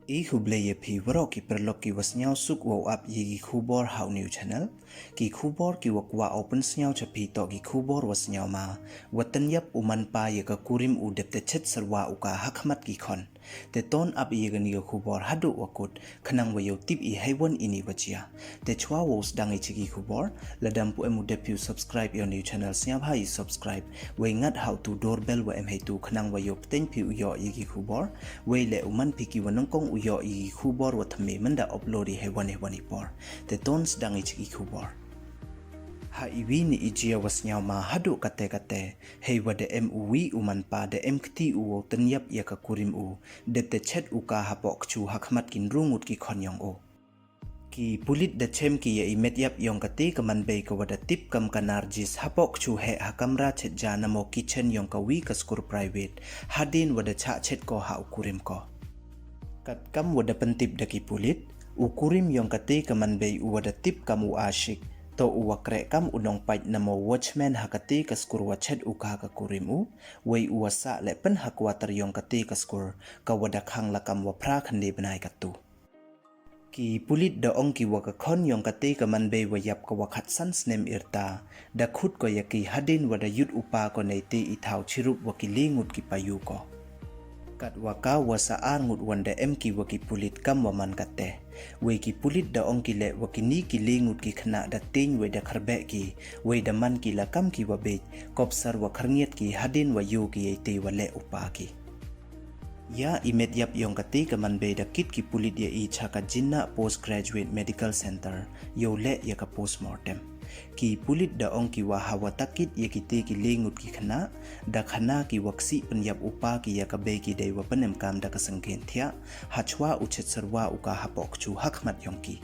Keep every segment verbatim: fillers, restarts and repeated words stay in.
I khublei ya phi waroh ki paralok ki wa sniawsuk wow ap ya ki khubor ha u new channel. Ki khubor ki wa kwah u pynsniaw cha phi toh ki khubor wa sniawma, wa tynyap u manpa ya ka kurim u dep te chet serwa u ka hakhmat ki khon. Te ton ap ya kani ka khubor haduh wa kut, khnang wa yow tip i heiwon ini wa jia. Te chwa wow sdang i cha ki khubor, lada ym pu em u dep phi u subscribe ya u new channel, sniawbha i subscribe, wei ngat ha u tu doorbell wa em heitu khnang wa yow pteng phi u yoh ya ki khubor, wei le u man phi ki wa nyngkong u yoh ya ki khubor wa thymme mynda upload i heiwon heiwon i por. Te ton sdang i cha ki khubor. Ha i wi ni i jia wa sniawma haduh kate kate, hei wa da em u wi u manpa da em kti u wow tynyap ya ka kurim u, dep te chet u ka hapoh kchu hakhmat ki ynru ngut ki khon yong u. Ki pulit da chem ki ya i met yap yong kate ka manbei ka wa da tip kam ka Narjis hapoh kchu heh ha kamra chet ja namo kitchen yong ka wi ka skur private, hadien wa da chah chet ko ha u kurim ko. Kat kam wa da pyntip da ki pulit, u kurim yong kate ka manbei u wa da tip kam u Ashik, toh u wa kreh kam u nongpait namo watchman ha kate ka skur wa chet u ka ha ka kurim u, wei u wa sah le pyn ha quarter yong kate ka skur, ka wa da khang la kam wa phra khyndai bnai katu. Ki pulit da ong ki wa ka khon yong kate ka manbei wa yap ka wa khatsan snem irta, da khut ko ya ki hadien wa da yut u pa ko neite i thaw chirup wa ki le ngut ki payu ko. Kat wa ka wa sa ar ngut wan da em ki wa ki pulit kam wa man kate. Wei ki pulit da ong ki le wa kini ki le ngut ki khynnah da tieng wei da khyrbeh ki, wei da man ki la kam ki wa beit, kopsar wa khyrngiat ki hadien wa yoh ki ya ite wa leh u pa ki. Ya i met yap yong kate ka manbei da kit ki pulit ya i cha ka Jinnah Postgraduate Medical Center, yow leh ya ka postmortem. Ki pulit da ong ki wa ha wa ta kit ya kite ki le ngut ki khynnah, da khana ki wa ksih pynyap u pa ki ya ka bei ki dei wa pynemkam da ka sengkhen thiah, ha chwa u chet serwa u ka hapoh kchu hakhmat yong ki.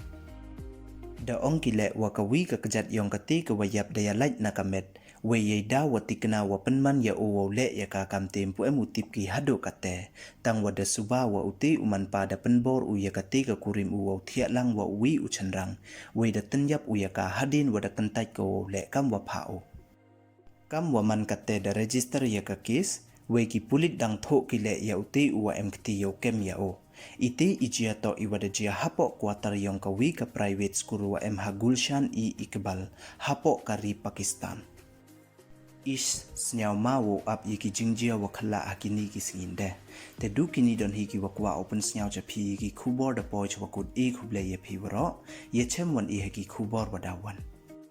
Da ong ki le wa ka wi ka kjat yong kate ka wa yap da ya lait na ka met, wei yei daw wa tikna wa pynman ya u wow leh ya ka, kam te ym pu em u tip ki haduh kate, tang wa da suba wa ute u manpa da pynbor u ya kate ka kurim u wow thiah lang wa u wi u chynrang, wei da tynyap u ya ka hadien wa da kyntait ko wow leh kam wa phah u. Kam wa man kate da register ya ka case, wei ki pulit dang thoh ki le ya ute u wa em kti yow kem ya u. Ite i jia toh i wa da jia hapoh quarter yong ka wi ka private school wa em ha Gulshan-e-Iqbal, hapoh ka ri Pakistan. Ish, sniawma wow ap ya ki jingjia wa khylla ha kini ki sngi nde. Te du kini don hi ki wa kwah u pynsniaw cha phi ya ki khubor da poi cha wa kut, i khublei ya phi waroh, ya chem wan i ha ki khubor wa daw wan.